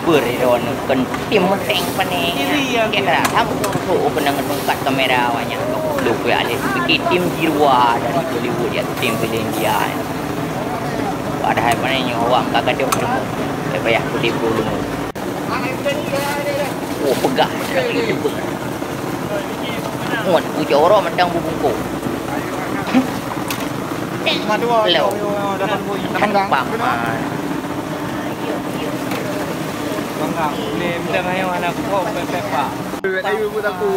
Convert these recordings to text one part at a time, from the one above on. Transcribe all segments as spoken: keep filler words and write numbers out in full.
Beuridon keu tim meuteng pané. Kira-kira sama tu kena ngetungkat kamera awaknyan. Lu kuya alih pikir tim Jirwa dari Bollywood ya, tim filem India. Padahai pané nyoe awak ka gadoh leumo. Tak payah putih bulu leumo. Oh, peugah. Ngon bujoro mantong bubungkôh. Hello. Kan pam. Ni mantong ayo anak kau pepe pak. Ayo pun aku.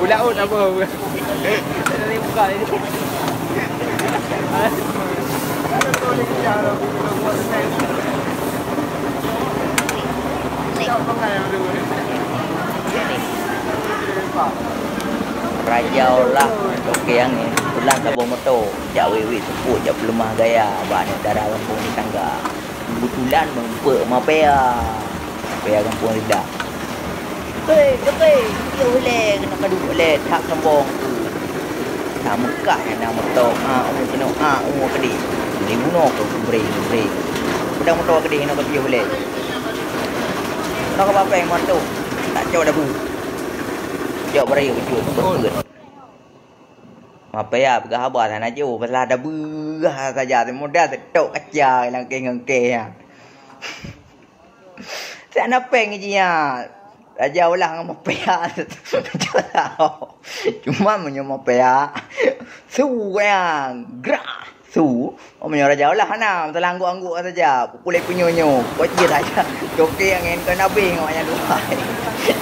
Ulah oh tak apa. Dari buka ni. Raja Olah, oke, nyang ni, kebetulan saboh moto, jak wék-wék seupôt, jak peuleumah gaya bak aneuk dara gampông tetangga. Kebetulan meurumpok mafia, mafia gampông Rida. Hei, oke, dia ulée keunoe ka duek lé that sombong. Tameukah nyang na moto, a, u keunoe, a, u keudeh. Dibunoe keu bre-bre. Peudong moto keudeh nyoe ka piôh lé. Nyoe ka bapeng moto. Tacok dabu. Jok bareu keucut peuet-peuet. Mafia peugah haba sana jauh, pasal dabu saja, modal seutôk kaca lam kengkeng nyan. Siat na péng jih nyan. Raja Olah ngon mafia. Cuma meunyoe mafia, su nyang grah. Su, oh, meunyoe Raja Olah hana, meusalah anggôk-anggôk saja. Pukul punyueng nyoe, kok jih saja. Toke angén kon abéh ngon nyang dua.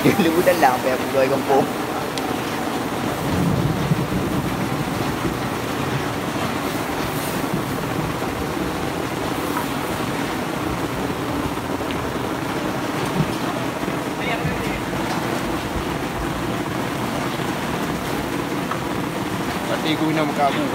Dulu dalam payah pegawai gampông. Pasti guna muka aku.